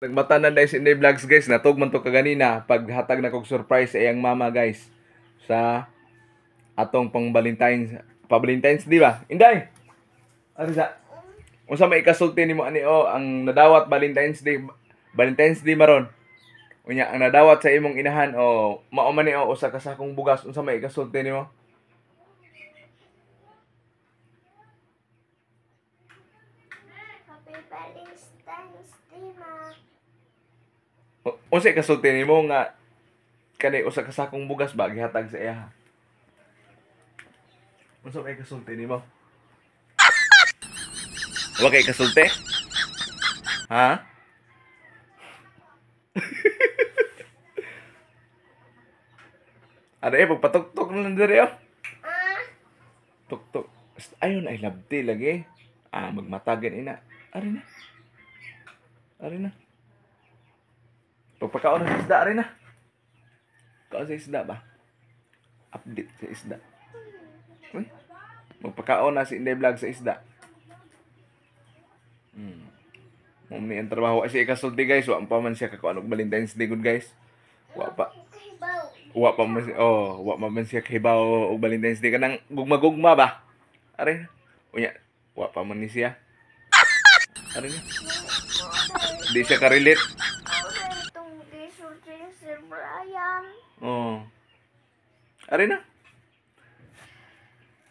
Nagmata na dahil si Inday Vlogs guys, natug man to kaganina paghatag na kog surprise sa iyang mama guys sa atong pang Valentine's, pa Valentine's di ba? Inday. Ari sa unsa may ikasulti nimo ani o ang nadawat Valentine's Day, Valentine's Day maron. Unya ang nadawat sa imong inahan o mao man ni o usa ka sakong bugas, unsa may ikasulti nimo? Happy Valentine's Day, ma. Unsa ikasulti nimo nga kani usa ka sakong bugas ba gihatag sa iya? Unsa may ikasulti nimo? Wa kay kasulti? Ha? Ada eh pagpatuktok na lang diri oh. Ah, Tuktok. Ayon ay labti lagi. Ah, magmatagan ina. Ari na. Ari na. Pagpakaon na sa isda, ari na. Kaon sa isda ba? Update sa isda. Uy. Magpakaon na si Inday Vlog sa isda. Mo ni ang trabaho ay si ikasulti guys, wa pa man siya kakuan og Valentine's Day good guys. Wa pa. Kahibaw. Wa pa man siya, oh, wa pa man siya kahibaw og Valentine's Day kanang gugma-gugma ba. Ari. Unya, wa pa man ni siya. Ari na. Di siya ka-relate. Mao itong gisulti ni Sir Brian. Oh. Ari na.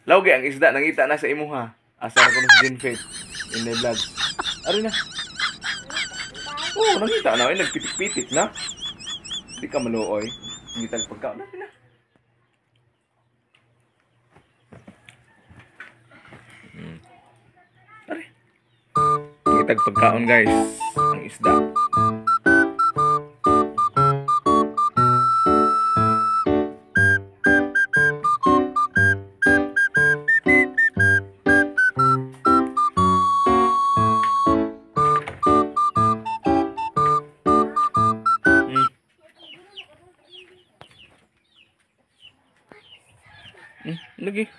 Lawgi ang isda nangita na sa imuha. Asa na kuno si Jane Faith in the vlog. Ari na. Oh, nangita na ay nagpitik-pitik na. Di ka maluoy. Ngitag pagkaon na na. Ari. Ngitag pagkaon guys, ang isda. Lagi.